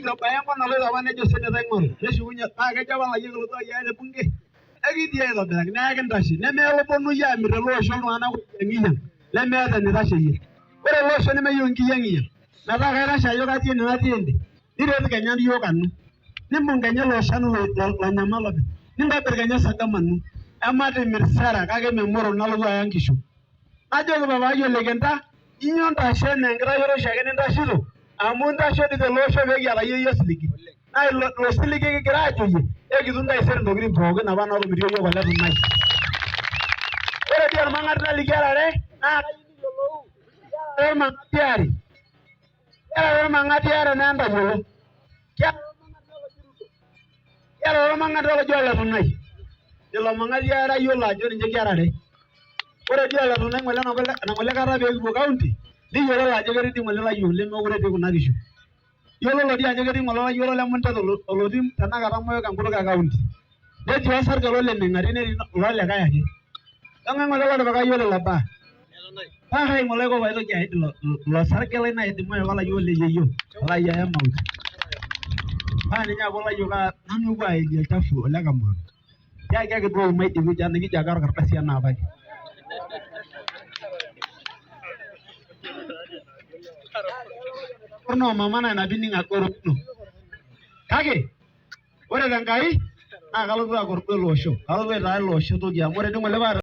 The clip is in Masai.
Itu ebaya enkop naloito apa nejo senetai ing'oru neshukunye naa kejo apa ilayiok kilotu ayiaya te bunge ekitii aitobiraki neeku kintashe nemeloponunui aamir ele osho iltung'anak oiyang'iyang lemeeta enitasheyie. Ore ele osho nemeyieu enkiyang'iyang metaa kaitashe ajo katii ene natii ende niret kenya iyiook anu nimbung kenya ele osho anu lonyamal openy nintobir kenya osagama anu ematimir sera kake memoro nalotu aya nkishu. Najoki papaai ole Kenta inyoo ntasho enaa enkitashoto oshiake nintashito amu intasho dii tele osho pee kiata iyie osiligi naa ilo siligi kigira aajoyie ekitum taisere intokitin pookin apa naatomitioki iyiook ole Tunai. Ore dii ormang'ati likiarare naa kayieu niyiolou kiarare ormang'ati aare, kiarare ormang'ati aare naa entayiolo. Kiarare ormang'ati oloji Ruto, kiarare ormang'ati oloji ole Tunai. Lelo mang'ati aare ayiolo ajo ninche kiarare. Ore dii ole Tunai ng'ole enang'ole kata pee kipuo county niyiololo ajo ketii dii ng'ole layiok lemekure etii kuna kishu. Iyiololo dii ajo ketii ng'ole olayiok le Muntet olotii tenakata moyok enkutuk e county. Netii osarge lo Ming'ati netii lolikae ake. Kang'ae ng'ole lotipika iyiok lelo baa? Paa kai ng'ole aiko paitoki aid ilo sarge lai naidim moyok olayiok le yeyio olayiaya emauti. Paa ninye apa olayiok nanu opuo aelie olchafu ole Kamuaru. Tiakiaki duo maidip nikijo ake orkardasi anaa apake. Noo mama naa ina piining agorokino. Kake ore tenkai naa kalotu akordu ele osho, kalotu aitaa ele osho toki amu ore dii ng'ole paata.